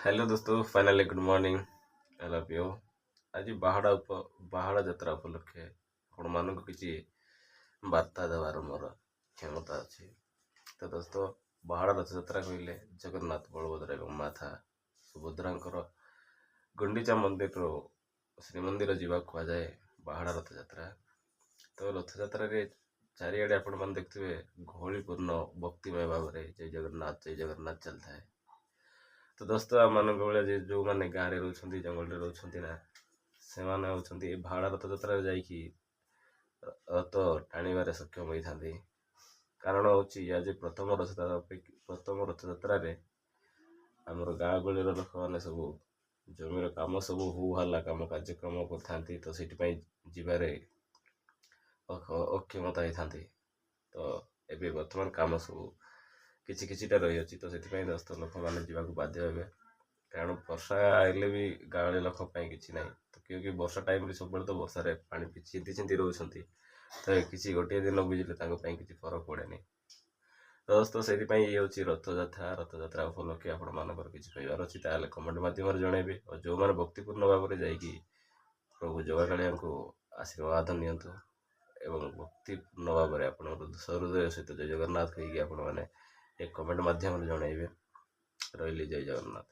Hello Dost, finally good morning, I love you. ଆଜି ବାହୁଡ଼ା ଉପ ବାହୁଡ଼ା ଯାତ୍ରା ଉପଲକ୍ଷେ ଆପଣମାନଙ୍କୁ କିଛି ବାର୍ତ୍ତା ଦେବାର ମୋର କ୍ଷମତା ଅଛି। ତ ଦୋସ୍ତ, ବାହୁଡ଼ା ରଥଯାତ୍ରା କହିଲେ ଜଗନ୍ନାଥ, ବଳଭଦ୍ର ଏବଂ ମାତା ସୁଭଦ୍ରାଙ୍କର ଗୁଣ୍ଡିଚା ମନ୍ଦିରରୁ ଶ୍ରୀମନ୍ଦିର ଯିବାକୁ କୁହାଯାଏ ବାହୁଡ଼ା ରଥଯାତ୍ରା। ତ ରଥଯାତ୍ରାରେ ଚାରିଆଡ଼େ ଆପଣମାନେ ଦେଖୁଥିବେ, ଗହଳିପୂର୍ଣ୍ଣ ଭକ୍ତିମୟ ଭାବରେ ଜୟ ଜଗନ୍ନାଥ, ଜୟ ଜଗନ୍ନାଥ ଚାଲିଥାଏ। ତ ଦୋସ୍ତ, ଆମମାନଙ୍କ ଭଳିଆ ଯେ ଯେଉଁମାନେ ଗାଁରେ ରହୁଛନ୍ତି, ଜଙ୍ଗଲରେ ରହୁଛନ୍ତି ନା, ସେମାନେ ହେଉଛନ୍ତି ଏ ବାହୁଡ଼ା ରଥଯାତ୍ରାରେ ଯାଇକି ରଥ ଟାଣିବାରେ ସକ୍ଷମ ହୋଇଥାନ୍ତି। କାରଣ ହେଉଛି, ଆଜି ପ୍ରଥମ ରଥଯାତ୍ରା, ପ୍ରଥମ ରଥଯାତ୍ରାରେ ଆମର ଗାଁ ଗହଳିର ଲୋକମାନେ ସବୁ ଜମିର କାମ ସବୁ ହୁ ହାଲ୍ଲା କାମ କାର୍ଯ୍ୟକ୍ରମ କରିଥାନ୍ତି। ତ ସେଥିପାଇଁ ଯିବାରେ ଅକ୍ଷମତା ହେଇଥାନ୍ତି। ତ ଏବେ ବର୍ତ୍ତମାନ କାମ ସବୁ କିଛି କିଛିଟା ରହିଅଛି। ତ ସେଥିପାଇଁ ଦୋସ୍ତ, ଲୋକମାନେ ଯିବାକୁ ବାଧ୍ୟ ହେବେ। କାରଣ ବର୍ଷା ହେଲେ ବି ଗାଁଉଳି ଲୋକ ପାଇଁ କିଛି ନାହିଁ। ତ କିଏ ବର୍ଷା ଟାଇମ୍ରେ ସବୁବେଳେ ତ ବର୍ଷାରେ ପାଣି ଛିନ୍ତି ଛିନ୍ତି ରହୁଛନ୍ତି। ତ କିଛି ଗୋଟିଏ ଦିନ ଭିଜିଲେ ତାଙ୍କ ପାଇଁ କିଛି ଫରକ ପଡ଼େନି। ତ ଦୋସ୍ତ, ସେଥିପାଇଁ ଇଏ ହେଉଛି ରଥଯାତ୍ରା। ରଥଯାତ୍ରା ଉପଲକ୍ଷେ ଆପଣମାନଙ୍କର କିଛି କହିବାର ଅଛି, ତାହେଲେ କମେଣ୍ଟ ମାଧ୍ୟମରେ ଜଣାଇବେ। ଆଉ ଯେଉଁମାନେ ଭକ୍ତିପୂର୍ଣ୍ଣ ଭାବରେ ଯାଇକି ପ୍ରଭୁ ଜଗାକାଳିଆଙ୍କୁ ଆଶୀର୍ବାଦ ନିଅନ୍ତୁ ଏବଂ ଭକ୍ତିପୂର୍ଣ୍ଣ ଭାବରେ ଆପଣଙ୍କର ସହୃଦୟ ସହିତ ଜୟ ଜଗନ୍ନାଥ କହିକି ଆପଣମାନେ ଏ କମେଣ୍ଟ ମାଧ୍ୟମରେ ଜଣାଇବେ। ରହିଲି, ଜୟ ଜଗନ୍ନାଥ।